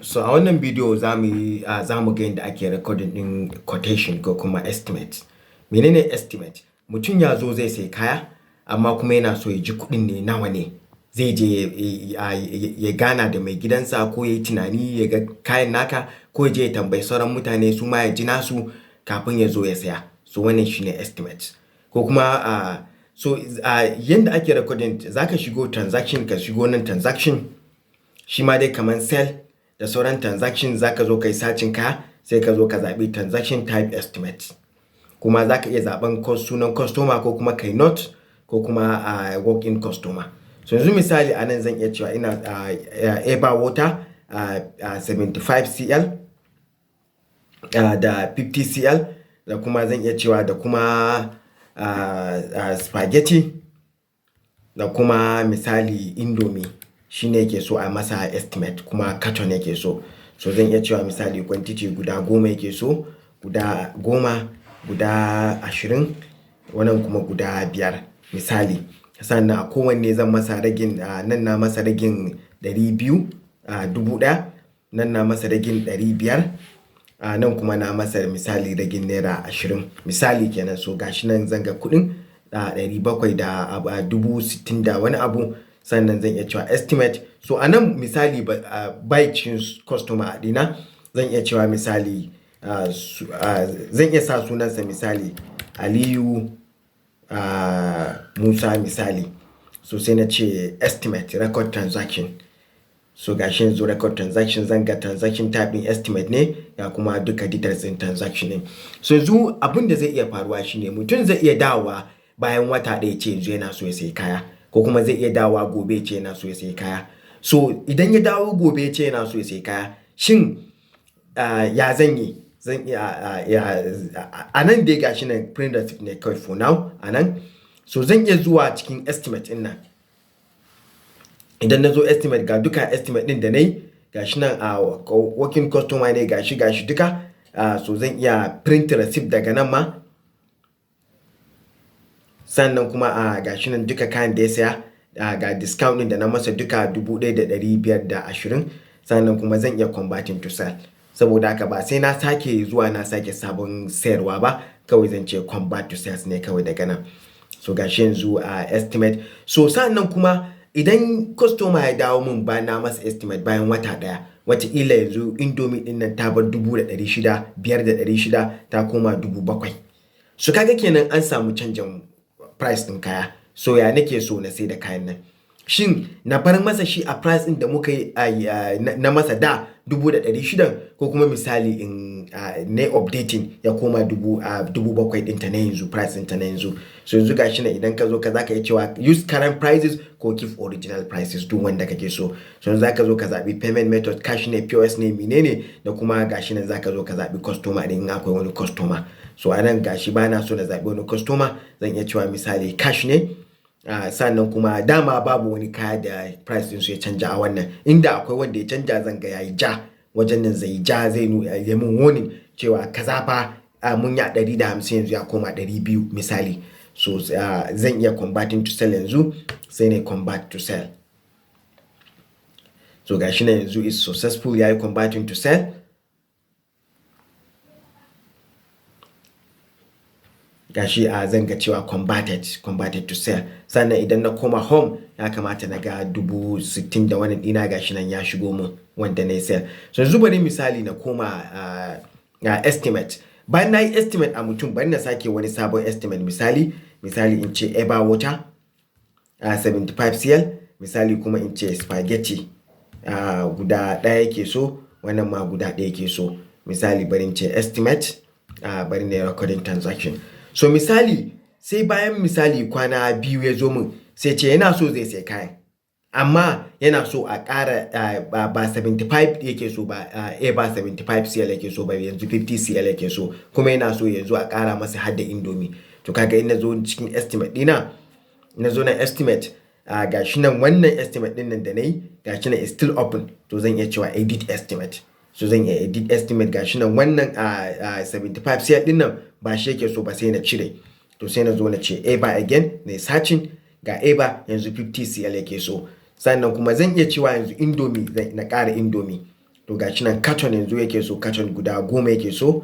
So a wannan bidiyo za mu ga yadda ake recording ɗin quotation ko kuma estimate. Menene estimate? Mutum ya zo zai sai kaya, amma kuma yana so ya ji kuɗin ne nawa ne. Zai je ya gana da mai gidansa, ko ya yi tunani ya ga kayan naka, ko ya je ya tambayi sauran mutane su ma ya ji nasu kafin ya zo ya saya. So wannan shine estimate. Ko kuma so yanda ake recording, za ka shigo transaction, ka shigo nan transaction, shi ma dai kamar sale da sauran transaction, za ka zo ka yi searching kaya, sai ka zo ka zaɓi transaction type estimate. Kuma za ka iya zaɓen sunan customer, ko kuma kai note, ko kuma walk in customer. So yanzu misali a nan zan iya cewa ina Eva water 75 cl da 50 cl, da kuma zan iya cewa da kuma spaghetti, da kuma misali Indomie shine yake so a masa estimate, kuma carton yake so. So zan iya cewa misali quantity guda 10 yake so, guda 10, guda 20, wannan kuma guda 5 misali. Sannan a kowanne zan masa ragin, nan na masa ragin 200, 1000, nan na masa ragin 500, nan kuma na masa misali ragin naira 20 misali kenan. So gashi nan zan ga kuɗin 700 da 60,000 da wani abu. Sannan zan iya cewa estimate. So a nan misali bai cikin customer ɗina, zan iya cewa misali zan iya sa sunansa, misali Aliyu Musa misali. So sai na ce estimate, record transaction. So gashi yanzu record transaction, zan ga transaction type ɗin estimate ne, ga kuma duka details ɗin transaction ɗin. So yanzu abin da zai iya faruwa shine mutum zai iya dawowa bayan wata ɗaya ce yanzu yana so ya sayi kaya, ko kuma zai iya dawowa gobe ce yana so ya sayi kaya. So idan ya dawo gobe ce yana so ya sayi kaya, shin ya zan yi? Zan iya a nan dai gashi nan print receipt ne kawai for now a nan. So zan iya zuwa cikin estimate ɗin nan. Idan na zo estimate, ga duka estimate ɗin da na yi, gashi nan a working customer ne, gashi gashi duka. So zan iya print receipt daga nan ma. Sannan kuma a gashi nan duka kayan da ya saya, ga discount ɗin da na masa duka 1520. Sannan kuma zan iya converting to sale. Saboda haka ba sai na sake zuwa na sake sabon sayarwa ba, kawai zan ce convert to sales ne kawai daga nan. So gashi yanzu a estimate. So sannan kuma idan customer ya dawo mun bayan na masa estimate bayan wata ɗaya, wataƙila yanzu Indomie ɗin nan ta bar 1600, 5600, ta koma 7000. So kaga kenan an samu canjin price ɗin kaya. So ya nake so na sai da kayan nan? Shin na bar masa shi a price ɗin da muka yi na masa da 1600, ko kuma misali in na updating ya koma 7000 ɗinta na yanzu, price ɗinta na yanzu? So yanzu gashi nan idan ka zo ka zaka iya cewa use current prices ko keep original prices, duk wanda kake so. So yanzu zaka zo ka zaɓi payment method, cash ne, POS ne, menene, da kuma gashi nan zaka zo ka zaɓi customer ɗin in akwai wani customer. So a nan gashi bana so na zaɓi wani customer, zan iya cewa misali cash ne. Sannan kuma dama babu wani kaya da price ɗinsu ya canja a wannan. Inda akwai wanda ya canja, zan ga yayi ja. Wajen nan zai ja, zai ya mun warning cewa kaza fa mun yi a 150, yanzu ya koma 200 misali. So zan iya converting to sale yanzu, sai na convert to sale. So gashi nan yanzu is successful, yayi converting to sale. Gashi a zan ga cewa converted to sale. Sannan idan na koma home, ya kamata na ga 60,000 da wani ɗina, gashi nan ya shigo mun wanda na yi sale. So yanzu bari misali na koma estimate. Bayan na yi estimate a mutum, bari na sake wani sabon estimate, misali in ce Eva water 75 cl, misali kuma in ce spaghetti guda ɗaya yake so, wannan ma guda ɗaya yake so. Misali bari in ce estimate, bari na yi recording transaction. So misali sai bayan misali kwana 2 ya zo mun sai ce yana so zai sayi kayan, amma yana so a ƙara, ba 75 yake so ba, Eva 75 cl yake so ba, yanzu 50 cl yake so, kuma yana so yanzu a ƙara masa har da Indomie. To kaga in na zo cikin estimate ɗina, na zo na estimate, gashi nan wannan estimate ɗin nan da na yi, gashi nan is still open. To zan iya cewa edit estimate. So zan iya edit estimate, gashi nan wannan 75 cl ɗin nan ba shi yake so ba, sai na cire. To sai na zo na ce Eva again, na searching, ga Eva, yanzu 50 cl yake so. Sannan kuma zan iya cewa yanzu Indomie, na ƙara Indomie. To, gashi nan carton yanzu yake so, carton guda 10 yake so,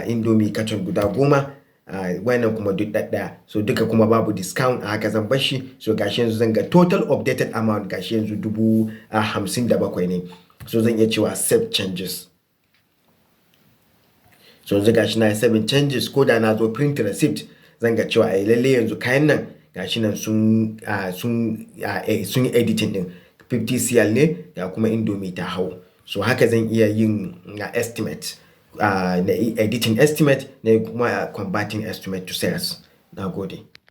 Indomie carton guda 10, wannan kuma duk ɗaɗɗaya. So duka kuma babu discount, a haka zan bar shi. So gashi yanzu zan ga total updated amount, gashi yanzu 57,000 ne. So zan iya cewa "Save changes". So yanzu gashi na yi saving changes. Ko da na zo print receipt, zan ga cewa ai lalle yanzu kayan nan gashi nan sun yi editing din 50 cl ne, ga kuma Indomie ta hau. So haka zan iya yin estimate, na editing estimate, na kuma converting estimate to sales. Na gode.